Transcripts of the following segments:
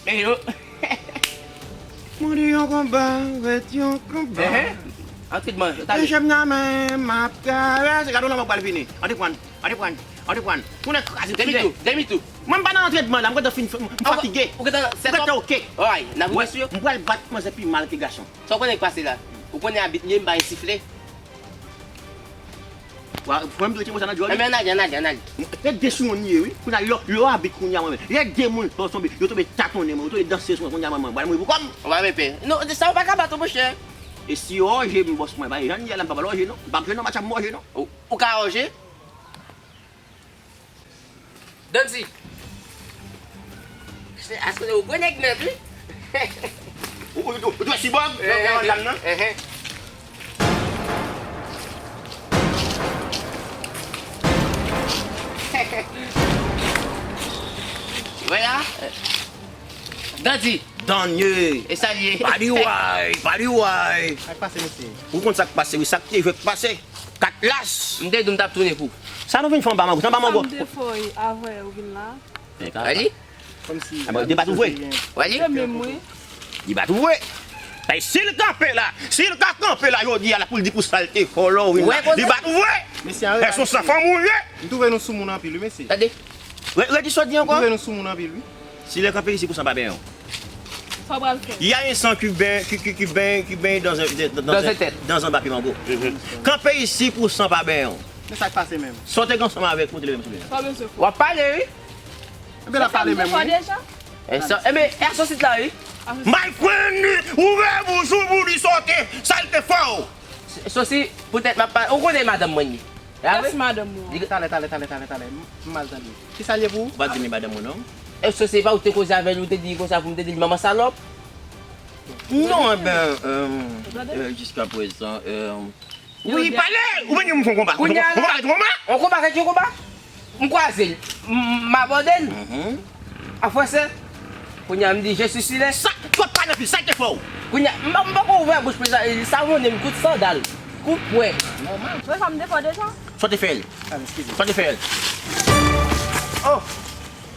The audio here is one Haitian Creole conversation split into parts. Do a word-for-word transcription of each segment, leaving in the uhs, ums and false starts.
Eyo. Mouri yon konba, ret yon konba. Antrenman, yo ta vle. Chèf nan men, m ap karese. Gade w nan m ap pral vini. Antreprann, antreprann, antreprann. Tounen kraze, tounen. Demi tou, demi tou. Mwen m pa nan antrenman la, m gentan fin, m fatige. Ou gentan sèt òp? M gentan oke. Oy, n ap rive sou yo. M pral bat manzè pi mal ke gason. Sa w konnen k pase la? Ou konnen abit m ye, m pa gen sifle. Wa, fò m dwe timoun sa nan djòl. Enben, ann ale, ann ale, ann ale. Se de sou yon niye, wi. Kounye a, yo, yo abit kounye a, mwen menm. Lè de moun, yo tonbe, yo tonbe tatonnen mwen, yo tonbe danse sou mwen, kounye a, mwen, mwen, mwen, mwen, pou kòm. Ou pa mwen pè. Non, sa ou pa ka bat, monchè. E si yo òje, m bòs mwen, pa jan niye la, m pa pral òje, non. M pa jwe nan match ap m òje, non. Ou, ou ka òje? Dandy. Aske ou gwo nèg nèt, wi. Ou, ou, ou, ou dwe sibòg, nan, nan, nan. Vwala. Dandy. Danye. E sa l ye? Paliway, paliway. Sa k pase, mesye? Ou konn sa k pase, wi, sa k te jwe k pase. Katlas. M te di w m t ap tounen pou. Sa nou vin fè anba mango? Sa anba mango? Sa m te fè w avan yè ou vin la. Wè li? Kòmsi. Li pa t ouvre. Wè li? Se menm mwen. Li pa t ouvre. Ay, si l kanpe la, si l ka kanpe la jodi a la pou l di pou sa l te fè w lè w vin la. Li pa t ouvre. Mesye, èske w san fanm ou ye? M twouve nou soumoun anpil, wi, mesye. Tande. Re-, redi sa w di ankò? M twouve nou soumoun anpil, wi. Si lè kanpe isi pou san pa benyen w. Sa w pral fè? Il y a un sang cubain qui, qui, qui baigne, qui baigne dans un, dans, dans un, dans un bâtiment gros. Kanpe isi pou san pa benyen w. Men sa k pase menm? Sa w te gen ansanm avèk mwen, te leve m sou li. Sa w bezwen fè? W ap pale, wi. Ebyen, l ap pale menm, wi. Deja? E sa, ebyen, e asosit la, wi. Malfrèn li, ouvè bouch ou pou li sote, sa l te fè w. Sosi, poutèt m ap pale, ou konnen madanm mwen li. Kiyès madanm ou an? Talè, talè, talè, talè, talè. M, m mal tande. Kisa l ye pou ou? Ou pa di m li madanm ou non. E sosi, se pa ou te koze avè l, ou te di konsa pou m te di l manman salòp? Non, enben, euh, euh, jiskaprezan, euh, wi, pale! Ou vin di m fè yon konba. Kounye a la, yon konba, yon konba? Yon konba, yon konba? M kwaze l, m, m abòde l. An fransè, kounye a m di, "Je suis sur les." Sa, twòp pale anpil, sa l te fè w? Kounye a, m, m poko ouvè bouch mwen, sa, sa monnen m kout sandal, kout pwen. Nòmal. Wè sa m te fè w deja? Sa w te fè l? Sa w te fè l? Oh!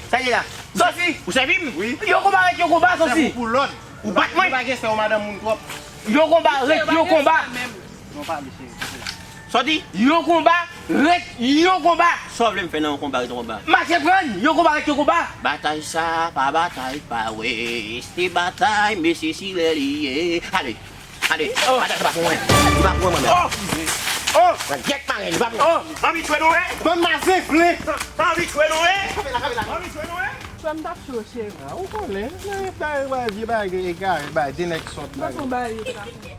Sa l ye la? Sosi! Ou sèvi m? Wi. Yon konba ret yon konba, Sosi! Ou pou lòd. Ou bat mwen? Ou pa gen sè w madanm moun twòp. Yon konba ret yon konba. Non, pale, cheri, pale. Sa w di? Yon konba ret yon konba. Sa w vle m fè nan yon konba ret yon konba? Mache pran, yon konba ret yon konba. Batay sa pa batay pa wè, se batay mesye si lè li ye. Ale, ale, batay sa pa pou mwen. Li pa pou mwen, mwen menm. Oh! Oh! Mwen gyèt mare, li pa pou mwen. Oh! Anvi tchwe nou, wi? Bann mazen fle. Anvi tchwe nou, wi? Kanpe la, kanpe la. Anvi tchwe nou, wi? Frè m t ap cho, cheri. A, ou konnen, men, bay, bay, vye bagay egare, bay, de nèg sòt, bay. Mwen fè yon bagay yo te ka fè.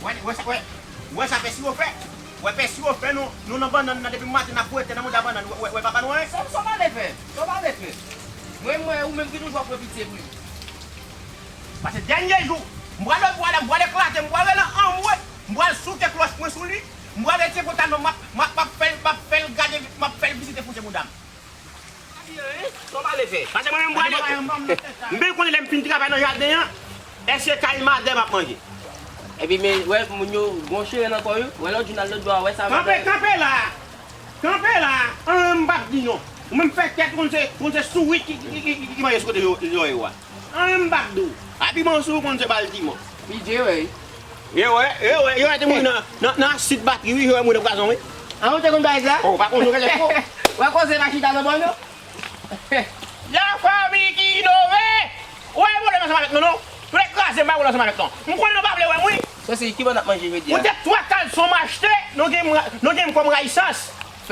Wè, wè, wè, wè sa pèsi yo fè? Wè pèsi yo fè nou, nou nan bannann nan depi maten n ap fwete nan mouda bannann, wè, wè, wè papa nou an? Sa, sa w pale fè? Sa w pale fè? Mwen, mwen, ou menm ki toujou ap pran pitye pou li. Pase dènye jou, m pral lòt bò la, m pral eklate, m pral rele anmwe, m pral souke klòch mwen sou li, m pral retire pantalon, m ap, m ap, m ap fè l, m ap fè l gade, m ap fè l vizite fountye mouda m. Sa w pale fè? Pase mwen menm m pral ale. M byen konnen lè m fin travay nan jaden an, èske kay madan m ap manje? Epi men, wè, moun yo gon chire nan kò yo, wè lòt jou n al lòt bò a, wè sa. Kanpe, kanpe la! Kanpe la! An, m p ap di non. Ou menm fè tèt, ou konn se, ou konn se sourit ki, ki, ki, ki, ki manje sou kote zòrèy ou a. An, m p ap di w. Apiman sou ou konn se Baltimò. P J, wi. Yo wè, yo wè, yo wè te mouri nan, nan, nan asid batri, wi, yo wè mouri nan pwazon, wi. An, ou te konn bagay sa? Oh, pa konn nou genlè fo. Wè koze pa chita nan bò, non? Lafanmi ki inove! Ou wè pwoblèm ansanm avèk nou, non? Nou lè kraze m pa wè ansanm avèk nou. M konn nou pa vle wè m, wi. Sosi, ki bò n ap manje jodi a? Ou te twa kalson m achte, nou gen, nou gen m kòm rayisans.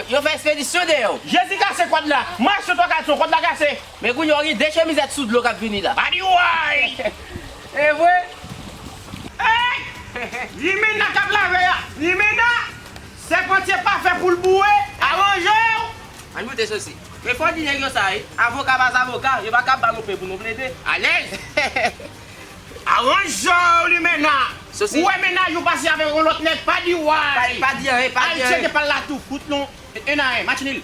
Yo fè espedisyon dèyè w. Jezi kase kòd la. M achte twa kalson, kòd la kase. Men kounye a w gen de chemizèt sou dlo k ap vini la. Padiway! E vre? Hey! Limena k ap lave a. Limena! Sèpantye pa fè pou l boure. Aranje w! Ann moute Sosi. Men fò w di nèg yo sa, wi. Avoka pa zavoka, yo pa ka ba nou pen pou nou plede. Alèz! Aranje w, Limena! Sosi. Ou wè mennaj ou pase avèk yon lòt nèg, pa di way. Pa, pa di anyen, pa di anyen. Al tcheke pa l la tou, fout nou. En a en, match nil.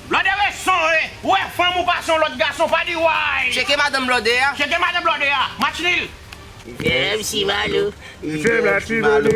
Blòdè reson, e, ou wè fanm ou pase yon lòt gason, pa di way. Tcheke madanm blòdè a. Tcheke madanm blòdè a. Match nil. Vèm si malo. Vèm la si malo.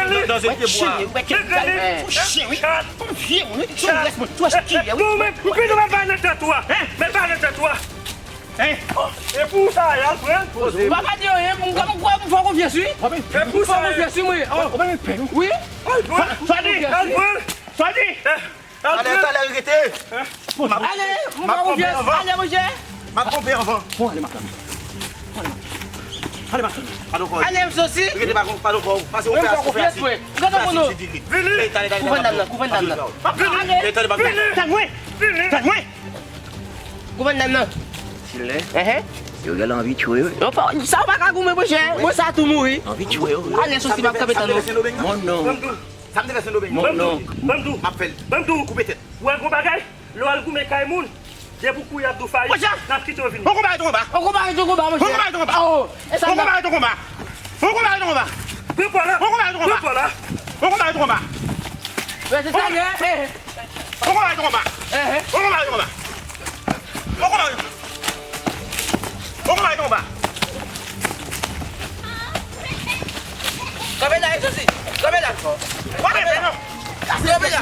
Dekale. Ou wè chen, ou wè chen, ou chen, wi. Ou vye moun, wi. Ou wè chen, wi. Bon, men, men nou mèt bay nan tèt ou a. Mèt bay nan tèt ou a. Hein? Oh, e pou sa, al pran. Ou pa ka di anyen, m, m, m, m fè w konfyans, wi. E pou sa, m fè w konfyans, wi, mwen. Oh. Ou pa menm pè, non. Wi. Al pran. Sòdi. Al pran. Sòdi. Talè, talè, rete. Ale, m fè w konfyans. Ale, monchè. M ap konpe anvan. Bon, ale, madanm. Ale, madanm. Padon kò. Ale, m sòsi. Rete, padon, padon kò. Pase yon pè a sou fè a. Vini. Talè, talè, talè. Kouvè dam nan, kouvè dam nan. Vini. Talè, talè, talè. Tann mwen. Vini. Tann mwen. Kouvè dam nan. Silè. Enhen. Yo gen anvi tchwe yo. Yo pa, sa w pa ka goumen, monchè. Mwen sa tou mouri. Anvi tchwe yo. Ale sòsi, m ap kanpe tann ou. Mon non. Sa m te fè Sendomeng. Mon non. Ban m di w. M ap fè l. Ban m di w. Koupe tèt. Ou wè gon bagay? Lè w al goumen kay moun, depi w kouri ap di w fayi, n ap kite w vini. On konba rete konba. On konba rete konba, monchè. On konba rete konba. Oh, e sa. On konba rete konba. On konba rete konba. Pran pwa la. On konba rete konba. Pran pwa la. On konba rete konba. Mwen se sa, eh, eh. Poko bay tonba. Poko bay tonba. Poko bay. Poko bay tonba. Kanpe la, Ezosi. Kanpe la. Kanpe la. Kanpe la. Kanpe la,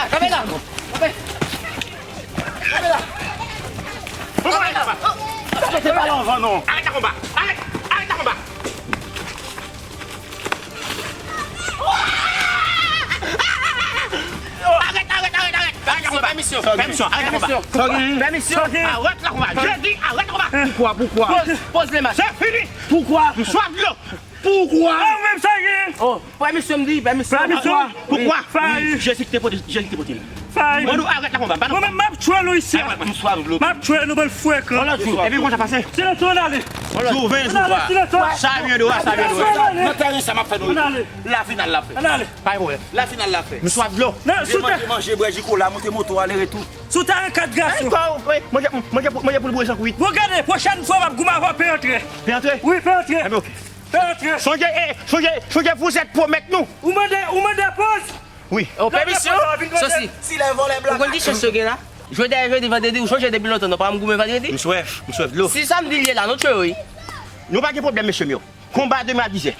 kanpe la. Kanpe. Kanpe la. Poko bay tonba. Sa se pa la anvan non. Arèt la konba. Arèt. Arèt la konba. Arèt, arèt, arèt, arèt. Pèmisyon, pèmisyon, pèmisyon, arèt la konba. Pèmisyon. Pèmisyon. Arèt la konba. Je di arèt la konba. Poukwa, poukwa? Poz, poz le mach. Se fini. Poukwa? M swaf dlo. Poukwa? Oh, pèmisyon, m di, pèmisyon. Pèmisyon. Poukwa? Wi. Jezi ki te pote, Jezi ki te pote l. Fay. Mwen nou arèt la konba, pa nou. Mwen menm m ap tchwe nou isi a. M ap tchwe nou, bann frekan. Epi konn sa pase. Silento, ann ale. Jouven jou pa. Silento. Sa vyen dwa, sa vyen dwa. Nan tèren sa m ap fè nou. Ann ale. La final la fè. Ann ale. Pa gen pwoblèm. La final la fè. M swaf dlo. Nan, sou tè. Manje, manje, bwè jikola, monte moto, ale retou. Sou tèren kat gason. Manje, manje, manje pou l bwè jan kwit. Bon, gade, pwochèn fwa m ap goumen avè w, pe antre. Pe antre? Wi, pe antre. Pe antre. Sonje, eh, sonje, sonje, vous êtes promèt nou. Ou mande, ou mande poz. Wi. Ou pèmisyon? Sosi. Ou konn ki chans yo gen la? Jodi a jodi, vandredi, ou chonje depi lontan, nou pa m goumen vandredi? M swèf, m swèf dlo. Si samdi l ye la, nou tchwe yo, wi. Nou pa gen pwoblèm, mesye m yo. Konba demen a dizè.